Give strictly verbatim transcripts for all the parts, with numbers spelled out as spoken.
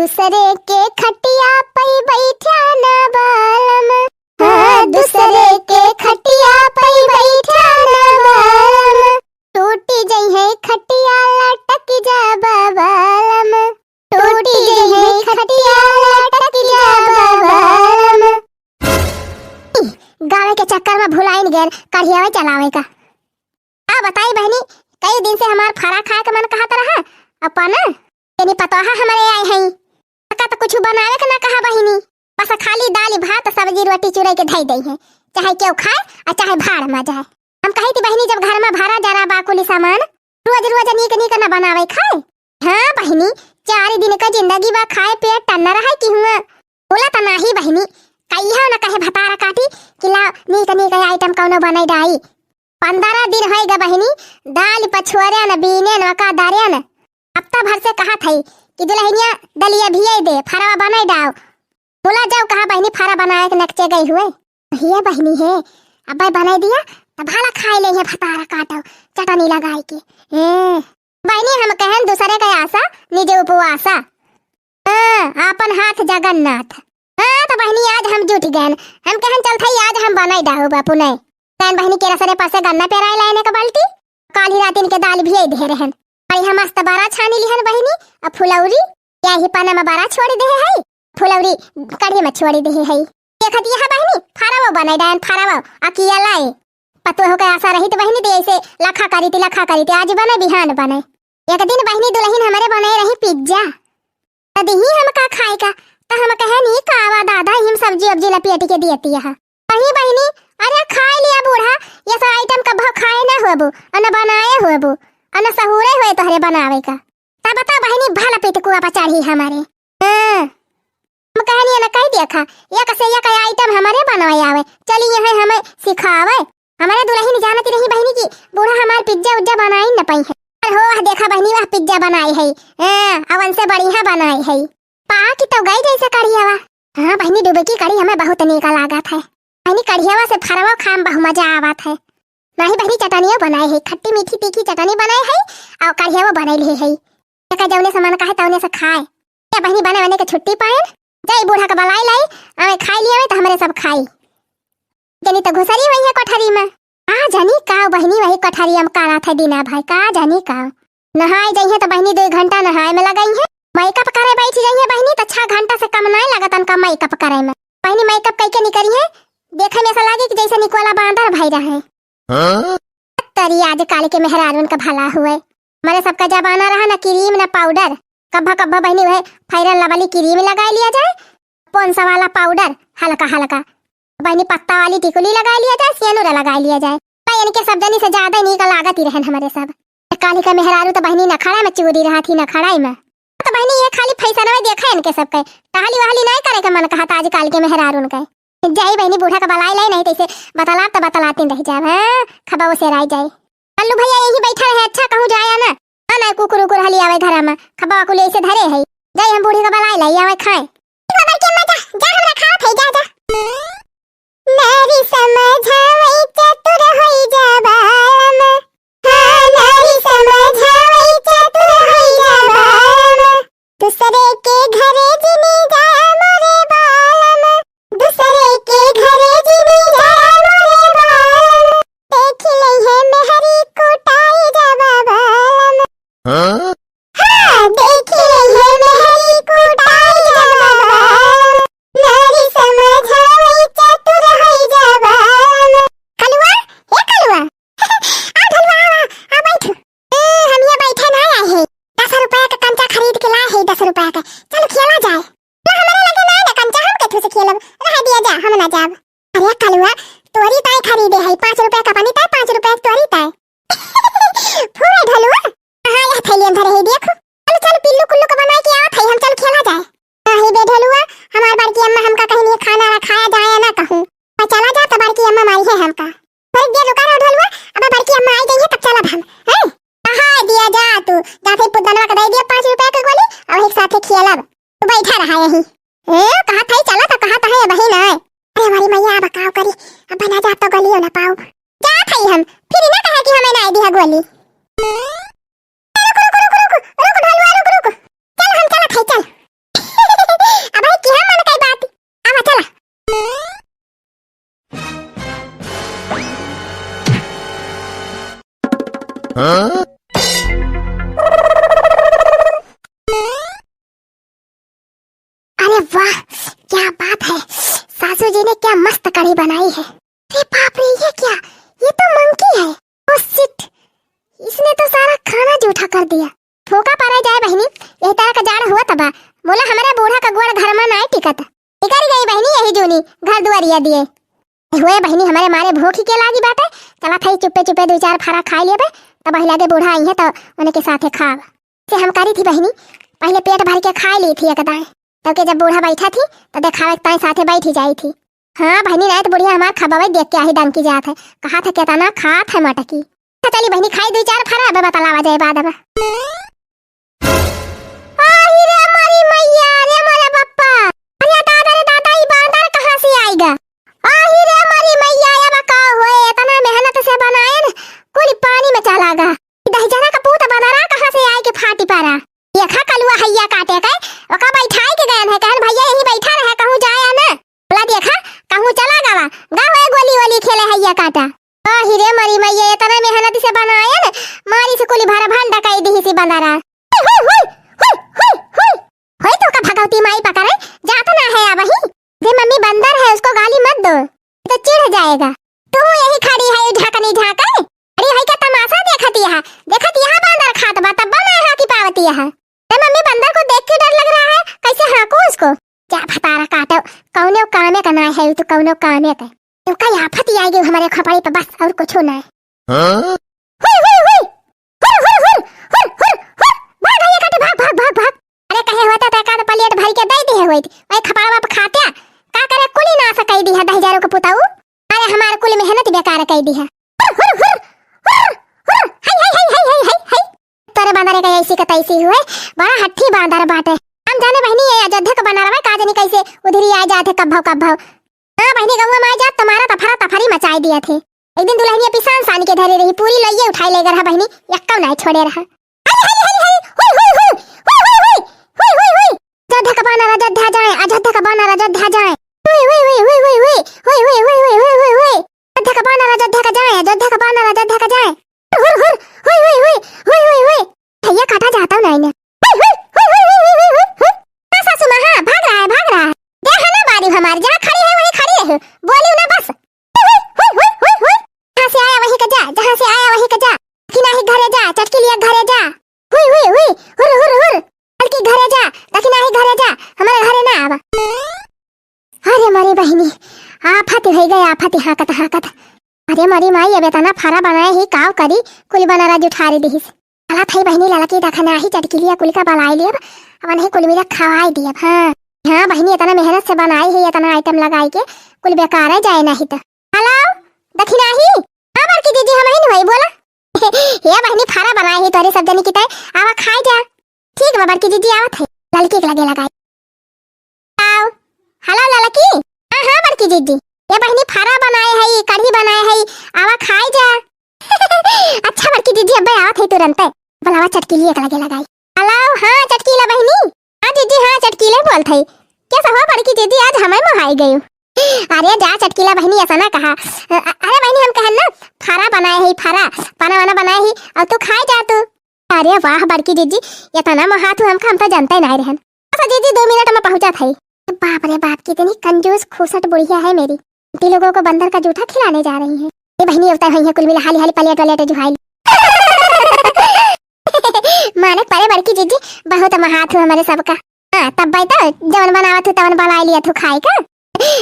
दूसरे के खटिया पई बैठा ना बालम, हाँ, दूसरे के खटिया पई बैठा ना बालम, टूटी जइहे खटिया लटक जाबा बालम, टूटी जइहे खटिया लटक जाबा बालम। गावे के चक्कर में भुलाइन गैन कढ़ियावे चलावे का। आ बताई बहिनी, कई दिन से हमार फरा खाए के मन कहत रहा, अपन तेनी पतोहा हमरे आए हैं, का तो कुछ बनावे के ना कहा बहिनी, बस खाली दाल भात सब्जी रोटी चुरई के धई दई है, चाहे केहू खाए और चाहे भाड़ में जाए। हम कही थी बहिनी, जब घर में भरा जरा बा कुली सामान, रोज रोज नीक नीक न बनावे खाए। हाँ बहिनी, चार दिन का जिंदगी बा, खाए पिए टन्न रहे कि हुआ। बोला त नाही बहिनी, कहियो न कहे भतारा काटी कि ला नीक नीक आइटम कौनो बनाई डाई। पंद्रह दिन होई गा बहिनी, दाल पछुआरे न बीने न का दारे न। हफ्ता भर से कहा थई कि दुल्हनिया दलिया भियाई दे, फरवा बनाई डाओ। बोला जाओ कहा बहिनी, फरा बनाए के नकचे गई हुए। हिया बहिनी है, अब्बे बनाई दिया, त भला खाए ले है भतारा काटो, चटनी लगाई के। ए, बहिनी हम कहन दूसरे के आशा, निजे उपवासा। हाँ, आपन हाथ जगन्नाथ। हाँ, त बहिनी आज हम जुट गएन, हम कहन चलत हई आज हम बनाई डाहू बापू नहीं। कहन बहिनी केरा सरे पासे गन्ना पेराए लाएन एक बाल्टी, काली रातिन के दाल भियाई दे रहन। बढ़िया मस्त बरा छानी लिहन बहिनी, अब फुलौरी, यही पना में बरा छोड़ दे है, फुलौरी कढ़ी में छोड़ दे है। देखत यह बहिनी, फरवो बनाई डाएन, फरवो, अकिया लाई। पतोह के आशा रही त बहिनी दे ऐसे लखा करी थी, लखा करी थी, आज बने बिहान बने। एक दिन बहिनी दुल्हन हमरे बनाए रही पिज्जा, त दिही हमका खाए का, त हम कहे नी कावा दादा, हम सब्जी उब्जी लपेट के दियती है। कहीं बहिनी, अरे खाए लिया बूढ़ा, ये सब आइटम कभो खाए ना होबू, अन बनाए होबू, अन सहूरे होए तोहरे बनावे का। तब तो बहिनी भल पिटकुआ पर चढ़ी हमारे। हाँ। हम कहनी न कह दिया खा, एक से एक आइटम हमारे बनाए आवे, चली यहाँ हमें सिखावे। हमारे दुल्हन जानती रही बहिनी की बूढ़ा हमार पिज्जा उज्जा बनाई न पाई है। अरे हो, वह देखा बहिनी, वह पिज्जा बनाई है। हाँ, अवन से बढ़िया बनाई है। पा की तो गई जैसे कढ़ियावा। हाँ बहिनी, डुबकी कढ़ी हमें बहुत नीक लागत है। बहिनी, कढ़ियावा से फरवा खाम बहु मजा आवत है। नाही बहिनी, चटनियो बनाए है, खट्टी मीठी तीखी चटनी बनाए है और कढ़ियावा बनाए ले है। एका जौने से मन कहे तौने से खाए। या बहिनी बने बने के छुट्टी पाएन, जाई बूढ़ा के बलाई लाई, आवे खाई लिया तो हमरे सब खाई। जनी तो घुसरी हुई है कोठरी में। का जानी का बहिनी वही कोठरी में करत है दिना भर, का जानी का। नहाए जाइए तो बहिनी दो घंटा नहाए में लगाई है, मेकअप करे बैठ जाइए बहिनी तो छह घंटा से कम नहीं लगत उनका मेकअप करे में। बहिनी मेकअप कई के निकली है, देखे में ऐसा लागे कि जैसे निकोला बांदर भाई रहे। हाँ? तरी आजकल के मेहरारून का भला हुए, हमारे सबका जमाना रहा ना क्रीम ना पाउडर, कब्बा कब्बा बहिनी वह Fair and Lovely क्रीम लगा लिया जाए, Pond's वाला पाउडर हल्का हल्का, बहिनी पत्ता वाली टिकुली लगा लिया जाए, सेनुरा लगा लिया जाए। भाई इनके सब जनी से ज्यादा नीक लागत ही रहन हमारे सब। काली का मेहरारू तो बहिनी नखड़ा में चूरी रहा थी, नखड़ा में। तो बहिनी ये खाली फैशन में देखा इनके सबके, टहली वहली नहीं करे के मन कहत आजकल के मेहरारून के। जाई बहिनी बूढ़ा का बलाई लाई, नहीं तो इसे बतलात तो बतलातीन रह जाए, हाँ, खबा उसे राय जाए। कल्लू भैया यही बैठा रहे, अच्छा कहूँ जाया ना। हाँ, नहीं कुकुर उकुर हली आवे घरा में, खबा कुल ऐसे धरे है। जाई हम बूढ़ी का बलाई लाई, आवे खाए। ठीक बा बड़की अम्मा, जा, जा हमरा खावत है, जा, जा। नारी समझावे चतुर होई जा बालम, हाँ, नारी समझावे चतुर होई जा बालम। दूसरे के घरे जिनी जा मोरे बालम, दूसरे के घरे जिनी जा मोरे बालम। देख ले है मेहरी कुटाई जाबा बालम। हाँ? हाँ, देख ले है मेहरी कुटाई जाबा बालम। नारी समझावे चतुर होई जा बालम। कलुआ, ए कलुआ। आ ढलुआ, आ, आ बैठ। ए, हम ये बैठे ना आए हैं। दस रुपया का कंचा खरीद के लाए हैं, दस रुपया का। चलो खेला जाए। ना, हमारे लगे ना, ना कंचा, हम कैसे से खेलब? रह दिया जा, हम ना जाब। अरे कलुआ, तोरी ताई खरीदे है, पाँच रुपया का पानी ताई, पाँच रुपया की तोरी ताई। फूरे ढलुआ। हाँ, यह थैली अंदर है, देखो। चलो, चलो, पिल्लू कुल्लू का बनाए के आवत है, हम चल खेला जाए। नहीं बे ढलुआ, हमार बड़की अम्मा हमका कहीं नहीं खाना ना खाया जाए ना कहूँ। और चला जा तो बड़की अम्मा मारी है हमका। थोड़ी देर रुका रहो ढलुआ, अब बड़की अम्मा आई गई है तब चलब हम, हैं? कहा दिया जा तू, जा फिर पुदनवा के दे दिया पाँच रुपया के गोली और एक साथे खेलब। तू बैठा रहा यहीं। ए, कहा था ही चला तो कहा था है बहिन है। अरे हमारी मैया अब काव करी, अब बना जा तो गोलियो ना पाओ। जा था ही हम, फिर ना कहा कि हमें ना दिया गोली। रुक, रुक, रुक, रुक, रुक, ढलुआ, रुक, रुक। चल, हम चलत हई, चल। हाँ? अरे वाह, क्या बात है, सासू जी ने क्या मस्त कढ़ी बनाई है। अरे बाप रे, ये क्या, ये तो मंकी है। ओ शिट, इसने तो सारा खाना जूठा कर दिया। फूका परे जाए बहिनी, यही तरह का जाड़ हुआ तबा। मोला हमरे बूढ़ा का गोड़ घर में नाय टिकत। निकरी गई बहिनी यही जूनी, घर दुआरिया दिए। हुए बहिनी, हमरे मारे भूख ही के लागी बाटे। चला थई चुप्पे चुप्पे दुई चार फरा खाई लेबे, तब वही लागे बूढ़ा आई है तो उनके साथे खाब। से हम करी थी बहिनी, पहले पेट भर के खाई ली थी एक दाएं, तब के जब बूढ़ा बैठा थी तो देखावे के ताई साथे बैठी जाई थी। हाँ बहिनी, नाय तो बुढ़िया हमार खबवे देख के आही डंकी जात है, कहा था केतना खात है मटकी। अच्छा चली बहिनी, खाई दुई चार फरा, अबे बतलावा जाए बाद में। आही रे मोरी मैया, रे मोरे बप्पा, अरे दादा रे दादा, ई बांदर कहाँ से आइगा? आही रे मोरी मैया, अब का होए, इतना मेहनत से बनाएन, कुल पानी में चला गा। दहिजरा का पूत बंदरा कहाँ से आए के फाटी पारा? देखा कलुआ हैया काटे के, ओका बैठाए के गयन है, कहन भैया यहीं बैठा रहे, कहूँ जाया ना। बोला देखा, कहूँ चला गवा, गा होए गोली वोली खेले हैया काटा। आही रे मरी मैया, इतना मेहनत से बनायन, मारी से कुली भर भंडा कई दिही सी बंदरा। हुई, हुई, हुई, हुई, हुई। होई तो का भगवती माई पकड़े, जात ना है अब ही। जे मम्मी बंदर है, उसको गाली मत दो, तो चिढ़ जाएगा। तू यही खड़ी है झाकनी झाके, अरे है का तमाशा देखत यहाँ, देखत यहाँ बंदर खात बा, तब ना है कि पावती यहाँ। अरे मम्मी, बंदर को देख के डर लग रहा है, कैसे हाँकूं उसको? जा भतारा काटो, कौनो कामे का ना है, तू कौनो कामे का। तू का आफत ही आएगी हमारे खोपड़ी पे बस, और कुछ ना है। हाँ? हुई, हुई, हुई। हुर, हुर, हुर, हुर, हुर, हुर। भाग, भैया काटे, भाग, भाग, भाग, भाग। अरे कहे होता तो एकाध प्लेट भर के दे दिहे होइत। वही खपड़वा पे खात्या। का करे कुली नास कई दिहा दहिजरो के पुताऊ। अरे हमार कुल मेहनत बेकार कई दिहा। हुर, हुर, हुर, हुर, हुर। हाय, हाय, हाय। तोरे बांदर के ऐसी के तैसी हुए, बड़ा हठी बांदर बाटे। हम जाने बहिनी, ये अयोध्या के बांदरवा का जानी कैसे उधरी आ जात है कब्भव कब्भव। हाँ बहिनी, गौवा में आ जात तो मारा तफरा तफरी मचाई दिया थे। एक दिन दुल्हनिया पिसान सान के धरे रही, पूरी लइये उठाई ले रहा बहिनी, यक्कव नाय छोड़े रहा। हरी, हरी, हरी, हरी, हुई, हुई, हुई, हुई, हुई, हुई, हुई, हुई, हुई। अयोध्या का बानर अयोध्या जाए, अयोध्या का बानर अयोध्या जाए। हुई, हुई, हुई, हुई, हुई, हुई। अयोध्या का बानर अयोध्या का जाए, अयोध्या का बानर अयोध्या का जाए। हुर, हुर, हुई, हुई, हुई, हुई, हुई, हुई। भैया काटा जाता हूँ नाई ने। हुई, हुई, हुई, हुई। हाँ, सासू माँ, हाँ, भाग रहा है, भाग रहा है। जा है ना बारी हमार, जहाँ खड़ी है वहीं खड़ी रहो, बोली ना बस। हुई, हुई, हुई, हुई, हुई। जहाँ से आया वहीं का जा, जहाँ से आया वहीं का जा। दखिना ही घरे जा, चटकी लिया घरे जा। हुई, हुई, हुई, हुर, हुर, हुर। बल्कि घरे जा, दखिना ही घरे जा, हमारे घरे ना आवा। अरे मोरी बहिनी, आफत होइ गए, आफत हाँकत हाँकत। अरे मोरी माई, अब इतना फरा बनाए ही काव करी, कुल बनरा जुठारी दिहिस। चला थई बहिनी, ललकी दखिना ही चटकिलिया कुल का बलाई लियब, अब नहीं कुल मिला खवाई दियब। हाँ, हाँ बहिनी, इतना मेहनत से बनाई है, इतना आइटम लगाई के, कुल बेकार जाए नहीं तो। हेलो, दखिना ही? हाँ बड़की जीजी, हम ही नहीं बोला। ये बहिनी, फरा बनाए ही तोरे सब जनी की तय, आवा खाए जा। ठीक बा बड़की जीजी, आवत है, ललकी के लगे लगाई। आओ। हेलो ललकी। हाँ, हाँ बड़की जीजी। ये बहिनी, फरा बनाए है, कढ़ी बनाए है, आवा खाए जा। अच्छा बड़की जीजी, अब्बे आवत है तुरंते। बुलावा चटकीले के लगे लगाई। हेलो, हाँ चटकीला बहिनी। हाँ जीजी, हाँ चटकीले बोलत है। कैसा हो बड़की जीजी, आज हमें मोहाई गई। अरे जा चटकीला बहिनी, ऐसा ना कहा। अ-, अरे बहिनी, हम कहन ना, फरा बनाए है, फरा, पाना वाना बनाए है, और तू खाए जा तू। अरे वाह बड़की जीजी, इतना मोहात हूँ हमका, हम तो जानते नहीं रहन। अच्छा जीजी, दो मिनट में पहुँचा था। बाप रे बाप, कितनी कंजूस खूसट बुढ़िया है मेरी। आंटी लोगों को बंदर का जूठा खिलाने जा रही है। ये बहिनी, उतर हुई है, कुल मिला हाली हाली प्लेट व्लेट जुहाई। माने परे बड़की जीजी, बहुत मोहात हूँ हमारे सबका। हाँ, तब भाई तो जवन बनावत हूँ तवन बनाए लिया तू खाए का।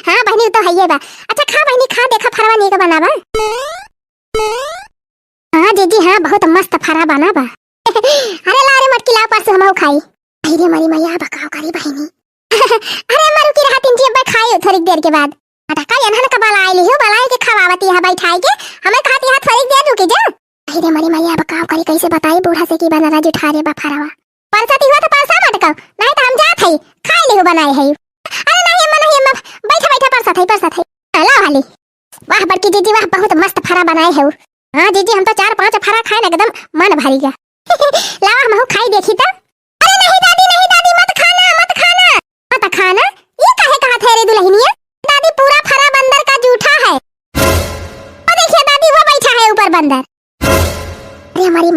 हाँ बहिनी, वो तो है ये बा। अच्छा खा बहिनी, खा, देखा फरवा नीक बना बा। हाँ जीजी, हाँ, बहुत मस्त फरा बना बा। अरे ला रे मटकी, ला परसों हमहू खाई। अरे मोरी मैया, बकाव करी बहिनी। अरे मरु की रहतिन जी, अब्बे खाई थोड़ी देर के बाद। अटका एनहन का बलाई लिहो, बलाई के खवावती है बैठाई के। हमें कहती है थोड़ी देर रुकी जा। अरे मोरी मैया, बकाव करी, कैसे बताई बूढ़ा से कि बनरा जुठारे बा फरवा। परसती हुआ तो परसा मत कहो, नहीं तो हम जात हई, खाए लिहो बनाए हई। अरे नहीं अम्मा, नहीं अम्मा, बैठा बैठा परसत हई, परसत हई। हाँ, लाओ हाली। वाह बड़की जीजी वाह, बहुत मस्त फरा बनाए है। हाँ जीजी, हम तो चार पांच फरा खाए ना, एकदम मन भरी गया। लाओ हमहू खाई देखी तो। अरे नहीं दादी, नहीं दादी, मत खाना, मत खाना। मत खाना? ये काहे कहा थे रे दुल्हनिया? दादी, पूरा फरा बंदर का जूठा है। वो देखिए दादी, वो बैठा है ऊपर बंदर। अरे हमारी